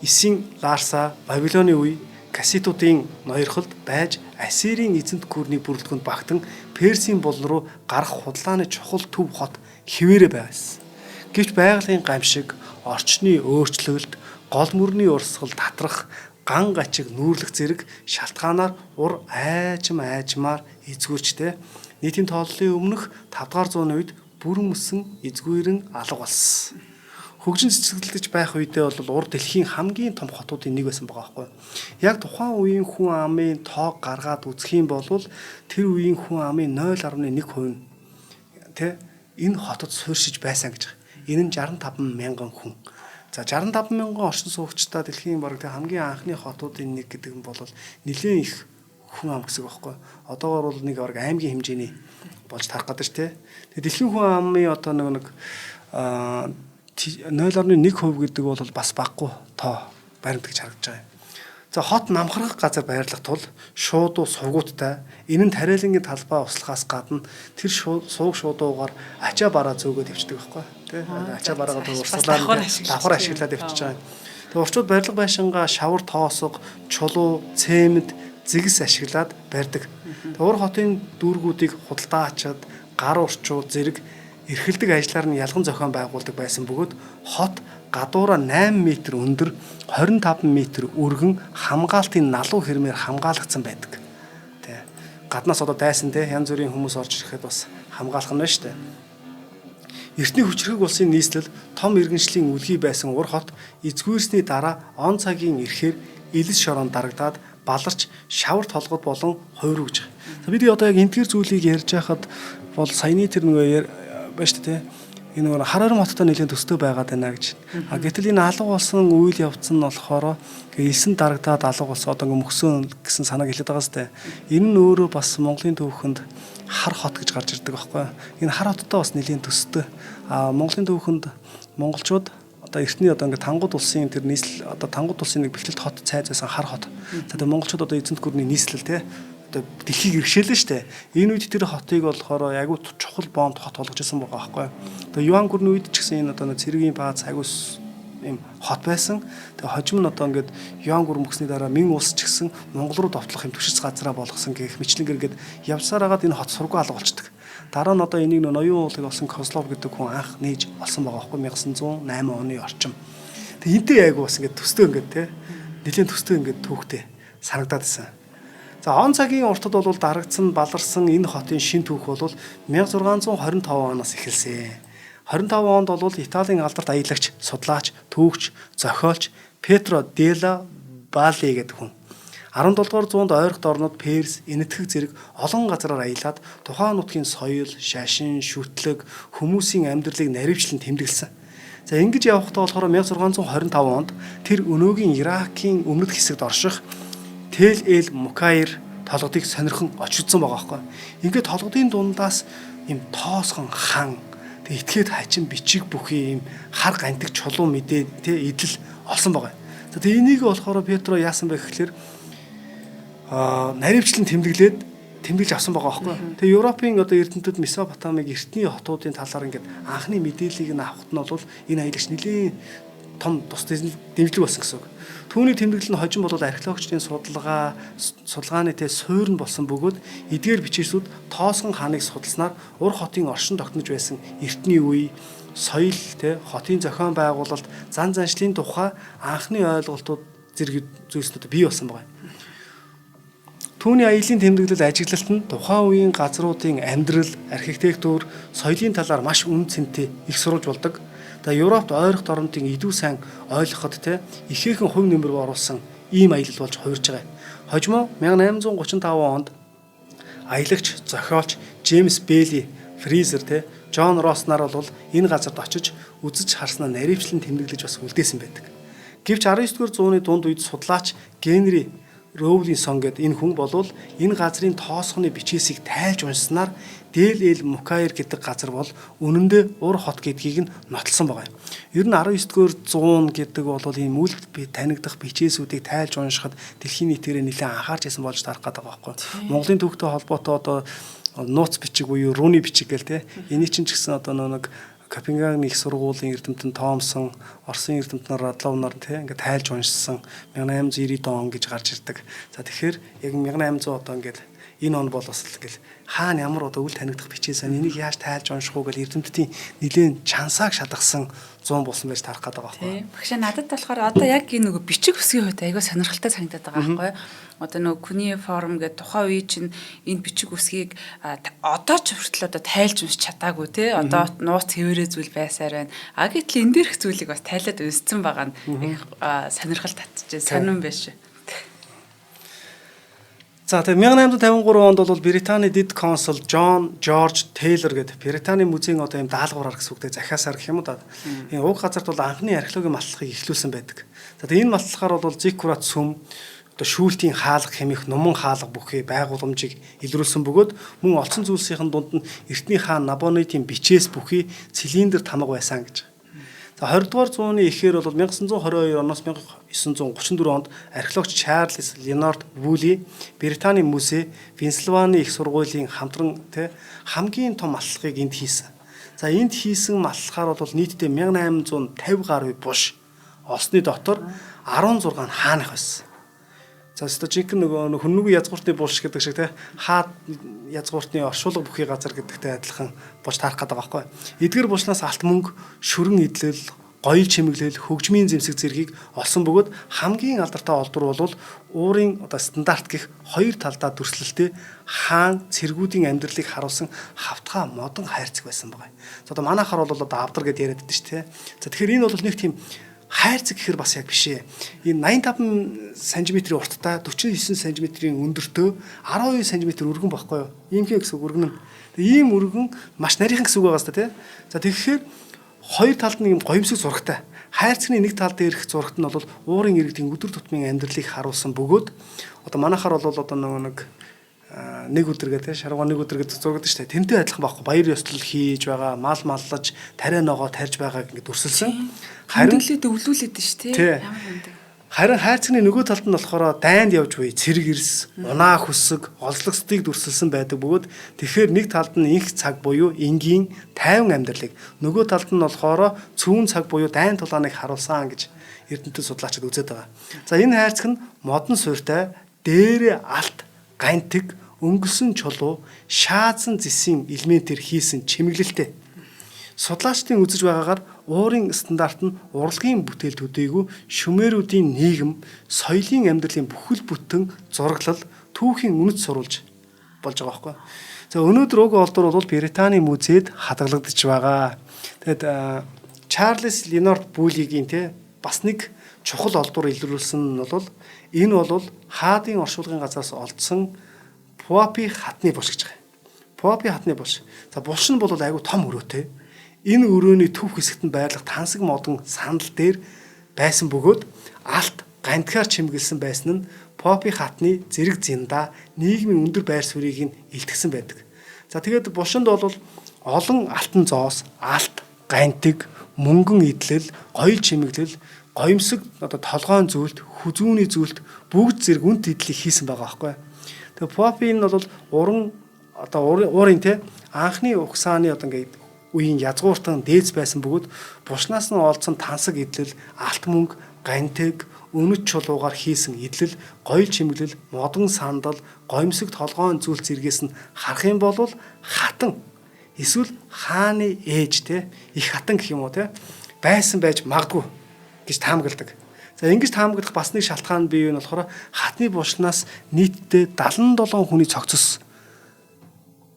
Исийн Ларса Вавилоны үе Касситуудын ноёрхолд байж Ассирийн эзэнт гүрний бүрэлдэхүүнд багтан Персийн булан руу гарах худлааны чухал төв хот хിവэрэ байсан. Гэвч байгалийн гамшиг, орчны өөрчлөлт, гол мөрний урсгал татрах, ган гачиг нүүрлэх зэрэг шалтгаанаар ур айжм айжмаар эзгүүрчтэй нийтийн тооллын өмнөх 5 дугаар зууны үед бүрэн мөсөн эзгүүрэн алга болсон. Хөгжин цэцэглэж байх үедээ бол ур дэлхийн хамгийн том хотуудын нэг байсан байгаа байхгүй. Яг тухайн үеийн хүн амын тоо гаргаад үзэх юм бол тэр үеийн хүн амын 0.1% нь тэ энэ хотод суурьшиж байсан гэж байгаа. Энэ нь 65 мянган хүн. За 65 мянган орчин суугчдаа дэлхийн бараг тэ хамгийн анхны хотуудын нэг гэдэг нь бол нэлээд их хүн ам гэсэн үг байхгүй. Одоогор бол нэг бараг аймгийн хэмжээний болж тарах гэдэг ч тэ. Тэгээ дэлхийн хүн амын одоо нэг 0.1% гэдэг бол бас баггүй тоо баримт гэж харагдаж байгаа юм. За хот намхрах газар байрлах тул шуудуу сувгуудтай энэ нь тариалангийн талбай услахаас гадна тэр сууг шуудуугаар ачаа бараа зөөгөөд явчихдаг байхгүй тий. Ачаа бараагаа урсгалаар давхар ашиглаад явчихж байгаа юм. Тэгээ урчууд барилга байшингаа шавар тоосго, чулуу, цемент, зэгс ашиглаад барьдаг. Тэгээ ур хотын дүүргүүдийг худалдаа ачаад гар урчуу зэрэг эрхэлдэг ажлаар нь ялган зохион байгуулдаг байсан бөгөөд хот гадуура 8 м өндөр 25 м өргөн хамгаалтын налуу хэрмээр хамгаалагдсан байдаг. Тэ. Гаднаас одоо дайсан те янз бүрийн хүмүүс орж ирэхэд бас хамгаалах нь байна шүү дээ. Эртний хүчрхэг улсын нийслэл том иргэншлийн үлгий байсан ур хот эзгүйрсний дараа он цагийн ирэхээр элс шороонд дарагдаад баларч шавар толгод болон хувирвж. Бид одоо яг энтгэр зүйлийг ярьж байхад бол саяны тэр нөгөө байна шүү дээ. Энэ нөгөө хар орон хоттой нэлээд төстэй байгаад байна гэж. А гэтэл энэ алга болсон үйл явц нь болохоор элсэн дарагдаад алга болсон одоо ингээ мөксөн гэсэн санааг хэлээд байгаа сте. Энэ нь өөрөө бас Монголын түүхэнд хар хот гэж гарч ирдэг байхгүй. Энэ хар хоттой бас нэлээд төстэй. А Монголын түүхэнд монголчууд одоо эртний одоо ингээ тангууд улсын тэр нийслэл одоо тангууд улсын нэг бэлтэлт хот цайз байсан хар хот. За тэгээ монголчууд одоо эзэнт гүрний нийслэл те одоо дэлхийг иргэшээлээ штэ. Энэ үед тэр хотыг болохоор айгүй чухал бомб хот болгож исэн байгаа байхгүй. Одоо Юан гүрний үед ч гэсэн энэ одоо цэргийн бааз айгүй ийм хот байсан. Тэгээ хожим нь одоо ингээд Юан гүр мөксний дараа Мин улс ч гэсэн Монгол руу довтлох юм түшиж газраа болгосон гэх мэтлэнгээр ингээд явсаар хагаад энэ хот сургуу алга болчдөг. Дараа нь одоо энийг ноён уулыг олсон Козлов гэдэг хүн анх нээж олсон байгаа байхгүй 1908 оны орчим. Тэгээ энтэй айгүй бас ингээд төстэй ингээд те нэлээд төстэй ингээд түүхтэй санагдаад байсан. За он цагийн уртад бол дарагдсан баларсан энэ хотын шин түүх бол 1625 оноос эхэлсэн. 25 онд бол Италийн алдарт аялагч, судлаач, түүхч, зохиолч Петро Дела Валли гэдэг хүн 17 дугаар зуунд ойрхот орнууд Перс, Энэтхэг зэрэг олон газраар аялаад тухайн нутгийн соёл, шашин, шүтлэг, хүмүүсийн амьдралыг наривчлан тэмдэглэсэн. За ингэж явахдаа болохоор 1625 онд тэр өнөөгийн Иракийн өмнөд хэсэгт орших Тел Эл Мукайр толгодыг сонирхон очигдсон байгаа байхгүй. Ингээд толгодын дундаас ийм тоосгон хан тэг итгээд хачин бичиг бүхий ийм хар гантик чулуу мэдээ тэ идэл олсон байгаа. За тэг энийг болохоор Петро яасан бэ гэхлээр наривчлан тэмдэглэж авсан байгаа байхгүй. Тэгээ Европын одоо эрдэмтэд Месопотамыг эртний хотуудын талаар ингээд анхны мэдээллийг нь авахт нь бол энэ аялагч нэлээд том тус дэмжлэг болсон гэсэн үг. Түүний тэмдэглэл нь хожим бол археологчдын судалгааны тэ суурь нь болсон бөгөөд эдгээр бичээсүүд Тоосгон хааныг судалснаар Ур хотын оршин тогтнож байсан эртний үе, соёл тэ хотын зохион байгуулалт, зан заншлын тухай анхны ойлголтууд зэрэг зүйлснүүд бий болсон байгаа юм. Түүний аялын тэмдэглэл ажиглалт нь тухайн үеийн газруудын амьдрал, архитектур, соёлын талаар маш үнэ цэнтэй их сурвалж болдог. За Европт ойрхот оронтын идүү сайн ойлгоход те ихээхэн хувь нэмэр оруулсан ийм аялал болж хувирж байгаа. Хожимо 1835 онд аялагч, зохиолч Джеймс Бейли Фризер те Джон Росс нар бол энэ газарт очиж үзэж харснаа наривчлан тэмдэглэж бас үлдээсэн байдаг. Гэвч 19-р зууны дунд үед судлаач Генри Роулинсон гэдэг энэ хүн болвол энэ газрын тоосгоны бичээсийг тайлж уншсанаар Дэл Эл Мукайр гэдэг газар бол үнэндээ Ур хот гэдгийг нь нотлсон байгаа юм. Ер нь 19-р зуун гэдэг бол ийм үл танигдах бичээсүүдийг тайлж уншихад дэлхийн нийтээрээ нэлээд анхаарч байсан болж тарах гэдэг байгаа байхгүй. Монголын түүхтэй холбоотой одоо нууц бичиг буюу руны бичиг гэл те. Эний чинь ч гэсэн одоо нэг Копенгагены их сургуулийн эрдэмтэн Томсон, Оросын эрдэмтэн Радлов нар тий ингээд тайлж уншсан 1890 он гэж гарч ирдэг. За тэгэхээр яг 1800 одоо ингээд энэ он бол бас ингээл хаана ямар одоо үл танигдах бичээсэн энийг яаж тайлж унших уу гэл эрдэмтдийн нэлээд чансааг шалгасан зуун болсон байж тарах гэдэг байгаа байхгүй. Багшаа надад болохоор одоо яг энэ нөгөө бичиг үсгийн хувьд айгүй сонирхолтой санагдаад байгаа байхгүй юу? Одоо нөгөө кунеформ гэдэг тухайн үе чинь энэ бичиг үсгийг одоо ч хүртэл одоо тайлж уншиж чадаагүй те. Одоо нууц хэвээрээ зүйл байсаар байна. А гэтэл энэ дээрх зүйлийг бас тайлаад уншсан байгаа нь их сонирхол татчих сонирн байж. За тэгээ 1853 онд бол Британий дэд консул Джон Жорж Тейлор гэдэг Британий музейн одоо ийм даалгавраар гэсэн үгтэй захиасаар гэх юм уу да. Энэ уг газарт бол анхны археологийн малтлахыг эхлүүлсэн байдаг. За тэгээ энэ малтлахаар бол Зиккурат сүм одоо шүүлтийн хаалга хэмих нуман хаалга бүхий байгууламжийг илрүүлсэн бөгөөд мөн олцсон зүйлсийн дунд нь эртний хаан Набонидын бичээс бүхий цилиндр тамга байсан гэж. За 20 дугаар зууны эхээр бол 1922 оноос 1934 онд археологч Чарльз Ленард Вули Британий музей Пенсильваны их сургуулийн хамтран тэ хамгийн том малтлахыг энд хийсэн. За энд хийсэн малтлахаар бол нийтдээ 1850 гаруй буш олсны дотор 16 нь хааных байсан. За өстой жинхэнэ нөгөө хөннөгүй язгууртны булш гэдэг шиг те хаад язгууртны оршуулга бүхий газар гэдэгтэй адилхан болж таарах гэдэг байгаа байхгүй. Эдгэр булшнаас алт мөнгө, шүрэн эдлэл, гоёл чимэглэл, хөгжмийн зэмсэг зэргийг олсон бөгөөд хамгийн алдартай олдвор бол уурын одоо стандарт гэх хоёр талдаа дүрслэлтэй хаан цэргүүдийн амьдралыг харуулсан хавтгай модон хайрцаг байсан байгаа. За одоо манайхаар бол одоо авдар гэдээ яриад байдаг шүү дээ. За тэгэхээр энэ бол нэг тийм хайрцаг гэхэр бас яг биш ээ. Энэ 85 см урттай 49 см-ийн өндөртөө 12 см өргөн баггүй юу? Ийм хэ гэсэн үг өргөн нь. Тэгээ ийм өргөн маш нарийнхан гэсэн үг байгаа сте тий. За тэгэхээр хоёр талд нь ийм гоёмсог зурагтай. Хайрцагны нэг тал дээрх зурагт нь бол уурын иргэдийн өдөр тутмын амьдралыг харуулсан бөгөөд одоо манайхаар бол одоо нөгөө нэг нэг өдөр гэдэг шаргуу нэг өдөр гэдэг зураг гэдэг шүү дээ. Тэнтэй адилхан байхгүй баяр ёслол хийж байгаа, мал маллаж, тариа ногоо тарьж байгааг ингээд дүрсэлсэн. Харин өвлүүлээд шүү дээ. Ямар юм. Харин хайрцагны нөгөө талд нь болохоор дайнд явж буй цэрэг эрс, унаа хөсөг, олзлогсдыг дүрсэлсэн байдаг бөгөөд тэгэхээр нэг талд нь инх цаг буюу энгийн тайван амьдралыг нөгөө талд нь болохоор цүүн цаг буюу дайн тулааныг харуулсан гэж эрдэмтэн судлаачид үзээд байгаа. За энэ хайрцаг нь модон суурьтай, дээрээ алт, гантиг, өнгөсөн чулуу, шаазан зэсийн элементээр хийсэн чимэглэлтэй. Судлаачдын үзэж байгаагаар уурын стандарт нь урлагийн бүтээл төдийгүй шумерүүдийн нийгэм, соёлын амьдралын бүхэл бүтэн зураглал, түүхийн үнэт сурвалж болж байгаа байхгүй. За өнөөдөр уг олдвор бол Британий музейд хадгалагдаж байгаа. Тэгэд Чарльз Ленард Булигийн те бас нэг чухал олдвор илрүүлсэн нь бол энэ бол хаадын оршуулгын газраас олдсон Пуапи хатны булш гэж байгаа. Пуапи хатны булш. За булш нь бол айгүй том өрөөтэй. Энэ өрөөний төв хэсэгт нь байрлах тансаг модон сандал дээр байсан бөгөөд алт гандхаар чимгэлсэн байсан нь Попи хатны зэрэг зинда нийгмийн өндөр байр суурийг нь илтгэсэн байдаг. За тэгээд булшинд бол олон алтан зоос, алт, гантиг, мөнгөн идлэл, гоёл чимэглэл, гоёмсог одоо толгоон зүйлт, хүзүүний зүйлт бүгд зэрэг үнт идлийг хийсэн байгаа байхгүй. Тэгээ Попи нь бол уран одоо уурын те анхны угсааны одоо ингээд үеийн язгууртан дээдс байсан бөгөөд булшнаас нь олдсон тансаг идлэл, алт мөнгө, гантиг, үнэт чулуугаар хийсэн идлэл, гоёл чимэглэл, модон сандал, гоёмсог толгоон зүйл зэргээс нь харах юм бол хатан эсвэл хааны ээж те их хатан гэх юм уу те байсан байж магадгүй гэж таамагладаг. За ингэж таамаглах бас нэг шалтгаан бий нь болохоор хатны булшнаас нийтдээ 77 хүний цогцос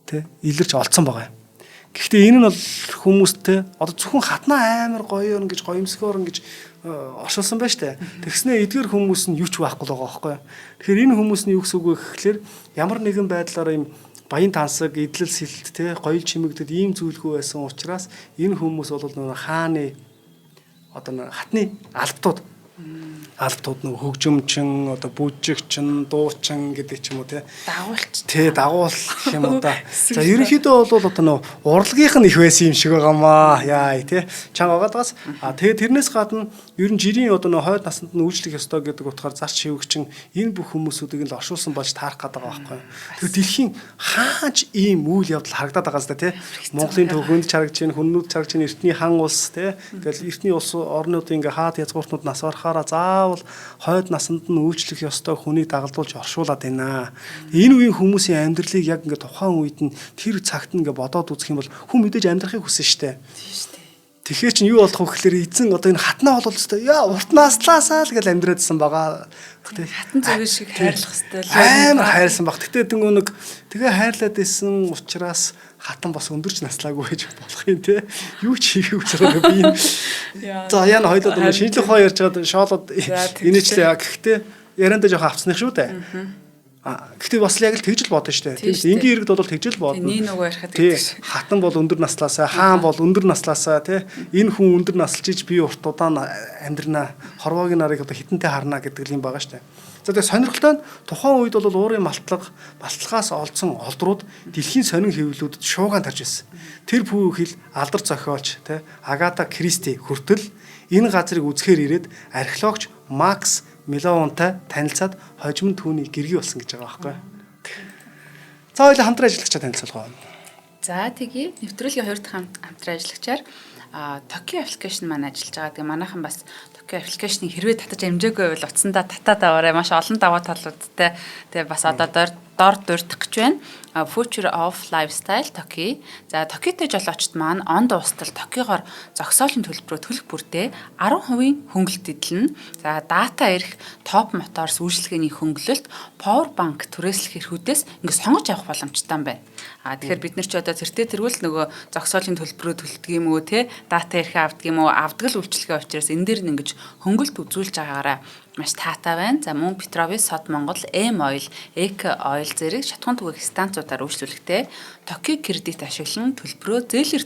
те илэрч олдсон байгаа юм. Гэхдээ энэ нь бол хүмүүстэй одоо зөвхөн хатнаа амар гоё ингэж гоёмсгоор ингэж оршуулсан байна штэ. Тэгснээ эдгэр хүмүүс нь юу ч байхгүй л байгаа байхгүй. Тэгэхээр энэ хүмүүс нь юу гэсэн үг вэ гэхлээр ямар нэгэн байдлаар юм баян тансаг, эдлэл сэлт те гоёл чимэгдэд ийм зүйлгүй байсан учраас энэ хүмүүс бол нөгөө хааны одоо хатны албатууд албатууд нэг хөгжимчин, одоо бүжигчин, дуучин гэдэг ч юм уу те. Дагуулч. Тэ дагуул гэх юм уу да. За ерөнхийдөө бол одоо нөө урлагийнх нь их байсан юм шиг байгаамаа. Яа те. Чанга байгаадаас а тэгээ тэрнээс гадна ер нь жирийн одоо нөө хойд насанд нь үйлчлэх ёстой гэдэг утгаар зарч шивгчин энэ бүх хүмүүсүүдийг л оршуулсан болж таарах гэдэг байгаа байхгүй. Тэгэхээр дэлхийн хаач ийм үйл явдал харагдаад байгаа зү те. Монголын төвхөнд ч харагдаж байна, хүннүүд ч харагдаж байна, эртний хан улс те. Тэгэл эртний улс орнуудын ингээ хаад язгууртнууд нас барахаараа заавал хойд насанд нь үйлчлэх ёстой хүнийг дагалдуулж оршуулад байна. Энэ үеийн хүмүүсийн амьдралыг яг ингээ тухайн үед нь тэр цагт нь ингээ бодоод үзэх юм бол хүн мэдээж амьдрахыг хүсэн штэ. Тийм штэ. Тэгэхээр чинь юу болох вэ гэхээр эзэн одоо энэ хатнаа болол өстой. Яа урт наслаасаа л гэл амьдраадсан байгаа. Тэ хатан зүгэн шиг хайрлах хэвээр амар хайрлсан баг. Гэтэ тэнгүү нэг тэгээ хайрлаад исэн учраас хатан бас өндөрч наслаагүй байж болох юм те. Юу ч хийгээгүй ч байгаа би энэ. За яана хоёлоо одоо шинжлэх ухаан ярьж байгаад шоолоод инээчлээ. Гэхдээ яриандаа жоохон авцсных шүү дээ. А гэхдээ бас яг л тэгж л бодно шүү дээ. Тийм энгийн иргэд бол тэгж л бодно. Нэг нөгөө ярихад гэдэг шиг. Хатан бол өндөр наслаасаа, хаан бол өндөр наслаасаа тий. Энэ хүн өндөр наслж иж би урт удаан амьдрнаа. Хорвоогийн нарыг одоо хитэнтэй харна гэдэг юм байгаа шүү дээ. За тэгээ сонирхолтой нь тухайн үед бол уурын малтлага, малтлагаас олдсон олдрууд дэлхийн сонин хэвлэлүүдэд шуугаан тарж ирсэн. Тэр бүхэл алдар зохиолч тий Агата Кристи хүртэл энэ газрыг үзэхээр ирээд археологч Макс Милоунтай танилцаад хожим түүний гэргий болсон гэж байгаа байхгүй. За хоёулаа хамтран ажиллагчаа танилцуулгаа. За тэгье. Нэвтрүүлгийн хоёр дахь хамтран ажиллагчаар Tokyo application маань ажиллаж байгаа. Тэгээ манайхан бас Tokyo application-ыг хэрвээ татаж амжаагүй байвал утсандаа татаад аваарай. Маш олон даваа талуудтай. Тэгээ бас одоо дор дурдах гэж байна. Future of Lifestyle Tokyo. За Токиотой жолоочд маань он дуустал Токиогоор зогсоолын төлбөрөө төлөх бүртээ 10% хөнгөлөлт эдлэнэ. За дата эрх Top Motors үйлчилгээний хөнгөлөлт Power Bank түрээслэх эрхүүдээс ингэ сонгож авах боломжтой юм байна. А тэгэхээр бид нар ч одоо тэртээ тэргүүл нөгөө зогсоолын төлбөрөө төлдөг юм уу те дата эрхээ авдаг юм уу авдаг л үйлчилгээ учраас энэ дээр нь ингэж хөнгөлөлт үзүүлж байгаагаараа маш таатай байна. За мөн Петровис, Сод Монгол, M Oil, Eco Oil зэрэг шатхуун түгээх станцуудаар үйлчлүүлэхтэй Tokyo кредит ашиглан төлбөрөө зээлэр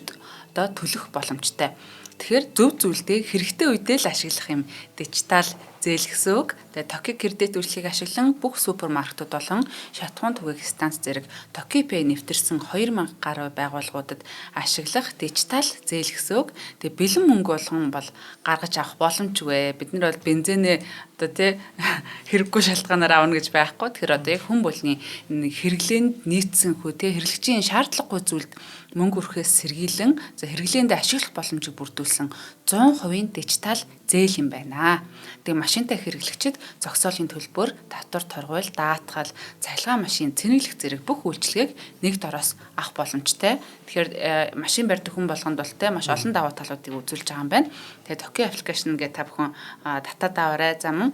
одоо төлөх боломжтой. Тэгэхээр зөв зүйлдээ хэрэгтэй үедээ л ашиглах юм дижитал зээл гэсэн үг. Тэгээ Tokyo кредит үйлчлэгийг ашиглан бүх супермаркетууд болон шатхуун түгээх станц зэрэг Tokyo Pay нэвтэрсэн 2000 гаруй байгууллагуудад ашиглах дижитал зээл гэсэн үг. Тэгээ бэлэн мөнгө болгон бол гаргаж авах боломжгүй. Бид нар бол бензинээ одоо тий хэрэггүй шалтгаанаар авна гэж байхгүй. Тэгэхээр одоо яг хүн болгоны хэрэглээнд нийцсэн хүү тий хэрэглэгчийн шаардлагагүй зүйлд мөнгө өрөхөөс сэргийлэн за хэрэглээндээ ашиглах боломжийг бүрдүүлсэн 100% дижитал зээл юм байна. Тэгээ машинтай хэрэглэгчид зогсоолын төлбөр, татвар торгуул, даатгал, цахилгаан машин, цэнэглэх зэрэг бүх үйлчилгээг нэг дороос авах боломжтой. Тэгэхээр машин барьдаг хүн болгонд бол те маш олон давуу талуудыг үзүүлж байгаа юм байна. Тэгээ Tokyo application гэдэг та бүхэн татаад аваарай. За мөн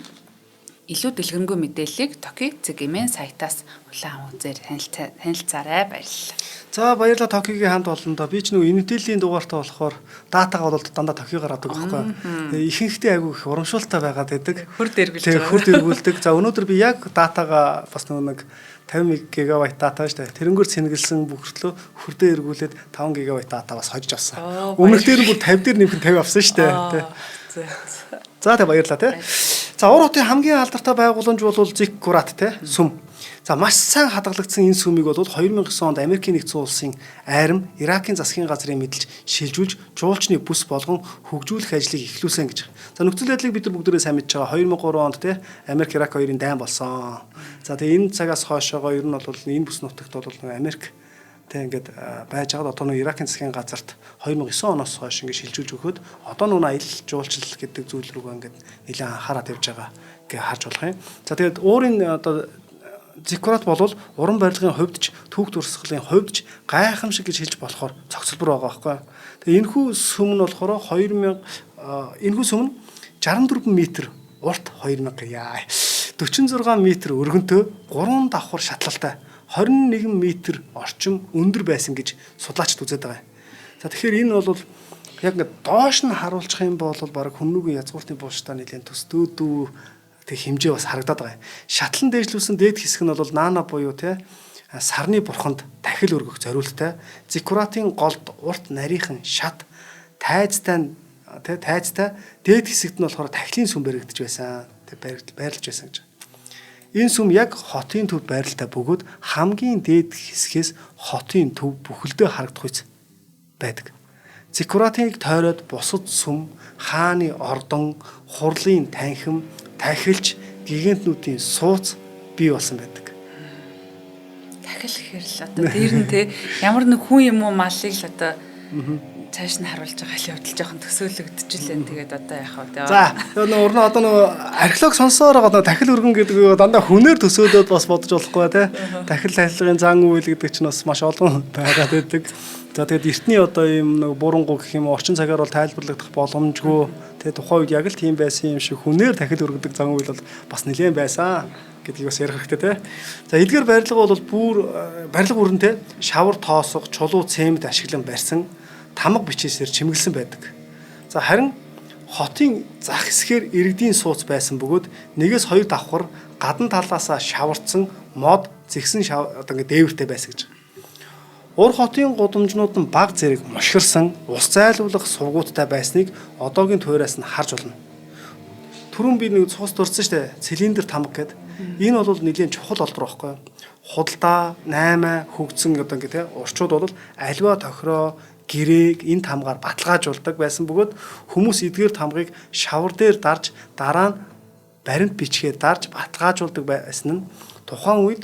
Илүү дэлгэрэнгүй мэдээллийг Токи цэг.mn сайтаас улаан үзээр танилцаарай. Баярлалаа. За баярлалаа Токигийн хамт олондоо. Би ч нөгөө Intel-ийн дугаартаа болохоор датагаа бол дандаа Токио гаргадаг байхгүй. Ихэнхдээ айгүй их урамшуултаа байгаад байдаг. Хурд эргүүлж байгаа. Хурд эргүүлдэг. За өнөөдөр би яг датагаа бас нөгөө нэг 50 ГБ дата шүү дээ. Тэрнгээр цэнгэлсэн бүртлөө хурдээ эргүүлээд 5 ГБ дата бас хожиж авсан. Өмнөх дээр нь бүр 50 дээр нэмэх нь 50 авсан шүү дээ. За тэг баярлалаа тий. За Уур хотын хамгийн алдартай байгууламж бол Зиккурат тий сүм. За маш сайн хадгалагдсан энэ сүмийг бол 2009 онд Америкийн нэгдсэн улсын айрам Иракийн засгийн газрын мэдлж шилжүүлж жуулчны бүс болгон хөгжүүлэх ажлыг эхлүүлсэн гэж. За нөхцөл байдлыг бид нар бүгдээрээ сайн мэдж байгаа. 2003 онд тий Америк Ирак хоёрын дайн болсон. За тэгээ энэ цагаас хойшоогоо ер нь бол энэ бүс нутагт бол Америк тэг ингээд байж байгаад одоо нэг Иракийн засгийн газарт 2009 оноос хойш ингээд шилжүүлж өгөхөд одоо нүн аялал жуулчлал гэдэг зүйл рүүгээ ингээд нэлээд анхаарал тавьж байгаа гэж харж болох юм. За тэгээд уурын одоо Зиккурат бол уран барилгын хувьд ч түүх дурсгалын хувьд ч гайхамшиг гэж хэлж болохоор цогцлбор байгаа байхгүй. Тэгээ энэхүү сүм нь болохоор 2000 энэхүү сүм нь 64 м урт 2000 яа 46 м өргөнтэй 3 давхар шатлалтай 21 м орчим өндөр байсан гэж судлаачид үзээд байгаа юм. За тэгэхээр энэ бол яг ингээд доош нь харуулчих юм бол баг хүмүүгийн язгууртын бууштай нэлээд төстөөдөө тэг хэмжээ бас харагдаад байгаа юм. Шатлан дээшлүүлсэн дээд хэсэг нь бол наана буюу те сарны бурханд дахил өргөх зориулттай. Зиккуратын голд урт нарийнхан шат тайзтай те тайзтай дээд хэсэгт нь болохоор тахилын сүм баригдаж байсан. Тэг байрлаж байсан гэж. Энэ сүм яг хотын төв байралтай бөгөөд хамгийн дээд хэсгээс хотын төв бүхэлдээ харагдах үс байдаг. Зиккуратыг тойроод бусад сүм, хааны ордон, хурлын танхим, тахилч, гигантнүүдийн сууц бий болсон байдаг. Тахил гэхэр л одоо дээр нь те ямар нэг хүн юм уу малыг л одоо цааш нь харуулж байгаа л явдал жоохон төсөөлөгдөж лээ. Тэгээд одоо яах вэ? За нөгөө урнаа одоо нөгөө археолог сонсоор байгаа нөгөө тахил өргөн гэдэг нь дандаа хүнээр төсөөлөөд бас бодож болохгүй те. Тахил тахилгын зан үйл гэдэг чинь бас маш олон байгаад байдаг. За тэгээд эртний одоо ийм нэг бурангу гэх юм орчин цагаар бол тайлбарлагдах боломжгүй. Тэгээд тухайн үед яг л тийм байсан юм шиг хүнээр тахил өргөдөг зан үйл бол бас нэлээд байсан гэдгийг бас ярих хэрэгтэй те. За эдгээр барилга бол бүр барилга бүрэнтэй шавар тоосго, чулуу цемент ашиглан барьсан тамга бичээсээр чимэглэсэн байдаг. За харин хотын зах хэсгээр иргэдийн сууц байсан бөгөөд нэгээс хоёр давхар гадна талаасаа шаварцсан мод зэгсэн одоо ингэ дээвэртэй байсан гэж. Ур хотын гудамжнууд нь баг зэрэг мушгирсан ус зайлуулах сургууттай байсныг одоогийн туйраас нь харж болно. Түрүүн би нэг цус дурдсан шүү дээ. Цилиндр тамга гэдэг. Энэ бол нэлийн чухал олдор байхгүй юу? Худалдаа 8 хөгжсөн одоо ингэ те урчууд бол альва тохироо гэрээг энэ тамгаар баталгаажуулдаг байсан бөгөөд хүмүүс эдгээр тамгыг шавар дээр дарж дараа нь баримт бичгээр дарж баталгаажуулдаг байсан нь тухайн үед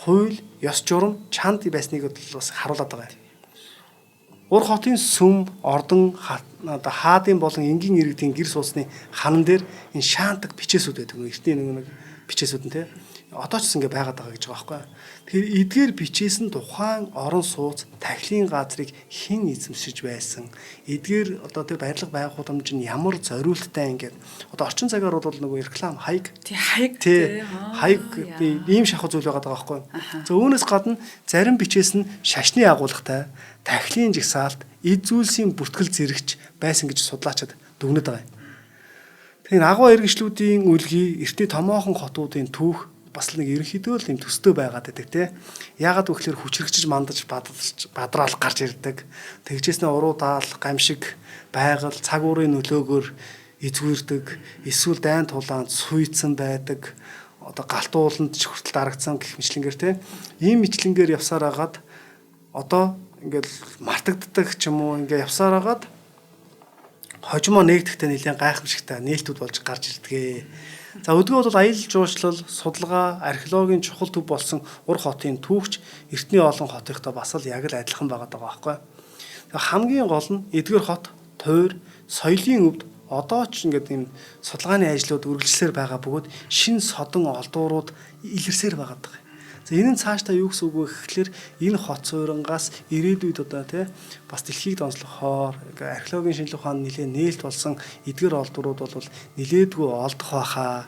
хууль, ёс журам, чанд байсныг бас харуулад байгаа юм. Ур хотын сүм, ордон, одоо хаадын болон энгийн иргэдийн гэр сууцны ханан дээр энэ шаантаг бичээсүүд байдаг. Эртний нэг бичээсүүд нь те. Одоо ч ингэ байгаад байгаа гэж байгаа байхгүй. Тэгэхээр эдгээр бичээс нь тухайн орон сууц, тахилын газрыг хэн эзэмшиж байсан, эдгээр одоо тэр барилга байгууламж нь ямар зориулттай ингээд одоо орчин цагаар бол нөгөө реклам хаяг тий хаяг тий хаяг ийм шахуу зүйл байгаа байхгүй. За үүнээс гадна зарим бичээс нь шашны агуулгатай, тахилын жагсаалт, эд зүйлсийн бүртгэл зэрэгч байсан гэж судлаачид дүгнэт байгаа юм. Тэгэхээр агуу иргэншлүүдийн үлгий, эртний томоохон хотуудын түүх бас л нэг ерөнхийдөө л юм төстэй байгаад байдаг те. Яагаад гэвэл хүчрэгчж мандаж бадраал гарч ирдэг. Тэгжээснээ уруу даал, гамшиг, байгаль, цаг уурын нөлөөгөөр эзгүйрдэг, эсвэл дайн тулаанд суйцсан байдаг. Одоо галт ууланд ч хүртэл дарагдсан гэх мэтлэнгээр те. Ийм мэтлэнгээр явсаар агаад одоо ингээл мартагддаг ч юм уу ингээ явсаар агаад хожимоо нэгдэхтэй нэлээд гайхамшигтай нээлтүүд болж гарч ирдэг. За өдгөө бол аялал жуулчлал, судалгаа, археологийн чухал төв болсон Ур хотын түүхч эртний олон хотынхтой бас л яг л адилхан байгаа даа байхгүй. Хамгийн гол нь эдгэр хот, тойр, соёлын өвд одоо ч ингээд ийм судалгааны ажлууд үргэлжлэсээр байгаа бөгөөд шин содон олдуурууд илэрсээр байгаа даа. За энэ нь цаашдаа юу гэсэн үг вэ гэхлээр энэ хот суурангаас ирээдүйд одоо тий бас дэлхийг донцлохоор археологийн шинжилгээ ухаанд нэлээд нээлт болсон эдгээр олдврууд бол нэлээдгүй олдох байхаа.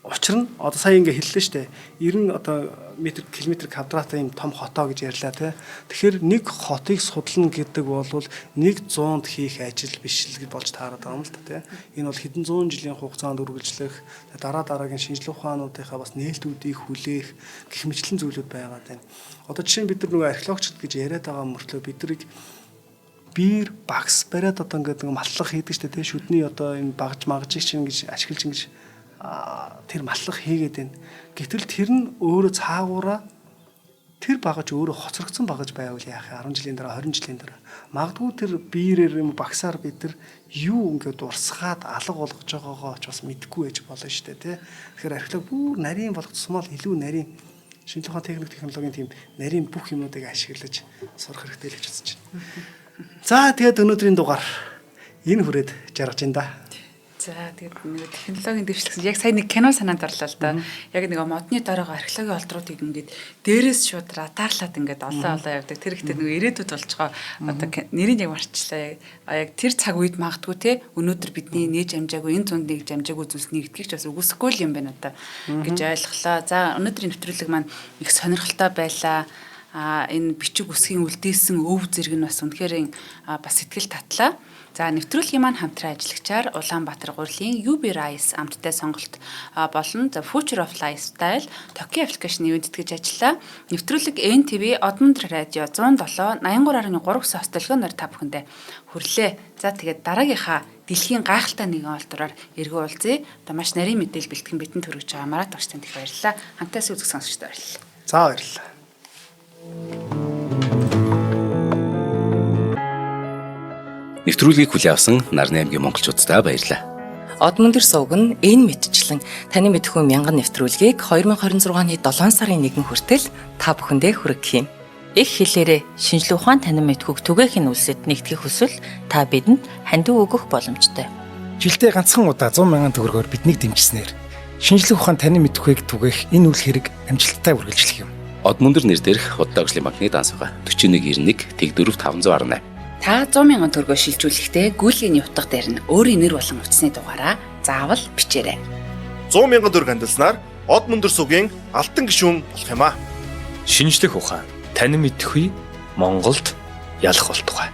Учир нь одоо сая ингээ хэллээ шүү дээ. 90 одоо метр километр квадрат ийм том хотоо гэж ярьлаа тий. Тэгэхээр нэг хотыг судлана гэдэг бол нэг 100-д хийх ажил биш л болж таарад байгаа юм л та тий. Энэ бол хэдэн зуун жилийн хугацаанд үргэлжлэх дараа дараагийн шинжлэх ухаануудынхаа бас нээлтүүдийг хүлээх гэх мэтлэн зүйлүүд байгаад байна. Одоо жишээ нь бид нар нөгөө археологчд гэж яриад байгаа мөртлөө бид нарыг биер багс бариад одоо ингээд нэг маллах хийдэг шүү дээ тий. Шүдний одоо энэ багж магжиг чинь ингэж ашиглаж ингэж тэр маллах хийгээд байна. Гэтэл тэр нь өөрөө цаагаараа тэр багаж өөрөө хоцрогдсон багаж байвал яах юм 10 жилийн дараа 20 жилийн дараа магадгүй тэр биерээр юм багсаар бид нар юу ингээд урсгаад алга болгож байгаагаа ч бас мэдэхгүй байж болно шүү дээ тий. Тэгэхээр археолог бүр нарийн болох тусмаа л илүү нарийн шинжлэх ухааны техник технологийн тийм нарийн бүх юмнуудыг ашиглаж сурах хэрэгтэй л гэж үзэж байна. За тэгээд өнөөдрийн дугаар энэ хүрээд жаргаж байна да. За тэгээд нэг технологийн дэвшлэгсэн. Яг сая нэг кино санаанд орлоо л да. Яг нэг модны дараагаа археологийн олдруудыг ингээд дээрээс шууд радаарлаад ингээд олон олон явдаг. Тэр ихтэй нэг ирээдүйд болж байгаа одоо нэрийг яг марчлаа. Яг тэр цаг үед магадгүй те өнөөдөр бидний нээж амжаагүй энэ зунд нэгж амжаагүй зүйлс нэгтгэх ч бас үгүйсэхгүй л юм байна одоо гэж ойлголоо. За өнөөдрийн нэвтрүүлэг маань их сонирхолтой байлаа. Энэ бичиг үсгийн үлдээсэн өв зэрэг нь бас үнэхээр бас сэтгэл татлаа. За нэвтрүүлгийн маань хамтран ажиллагчаар Улаанбаатар гурилын UB Rice амттай сонголт болон The Future of Lifestyle Toki application ивээн тэтгэж ажиллаа. Нэвтрүүлэг NTV Одмонд радио 107 83.3 гэсэн хослогоноор та бүхэндээ хүрлээ. За тэгээд дараагийнхаа дэлхийн гайхалтай нэгэн олдроор эргэн уулзъя. Одоо маш нарийн мэдээлэл бэлтгэн бидэнд хүргэж байгаа Марат багш танд их баярлалаа. Хамтаас үзэх сонсогчдод баярлалаа. За баярлалаа. Нэвтрүүлгийг хүлээн авсан Нарны аймгийн монголчууддаа баярлалаа. Одмөндөр сувг нь энэ мэтчлэн таны мэдхүү мянган нэвтрүүлгийг 2026 оны 7 сарын 1 хүртэл та бүхэндээ хүргэх юм. Их хэлээрээ шинжлэх ухаан танин мэдхүйг түгээхийн үлсэд нэгтгэх хүсвэл та бидэнд хандив өгөх боломжтой. Жилдээ ганцхан удаа 100 мянган төгрөгөөр биднийг дэмжсэнээр шинжлэх ухаан танин мэдхүйг түгээх энэ үйл хэрэг амжилттай үргэлжлэх юм. Одмөндөр нэр дээрх Худалдаа хөгжлийн банкны данс байгаа. 4191 Тэг4 518. Та 100 мянган төгрөгөөр шилжүүлэхдээ гүйлгээний утга дээр нь өөрийн нэр болон утасны дугаараа заавал бичээрэй. 100 мянган төгрөг хандилснаар Одмөндөр сугийн алтан гишүүн болох юм аа. Шинжлэх ухаан танин мэдхүй Монголд ялах болтугай.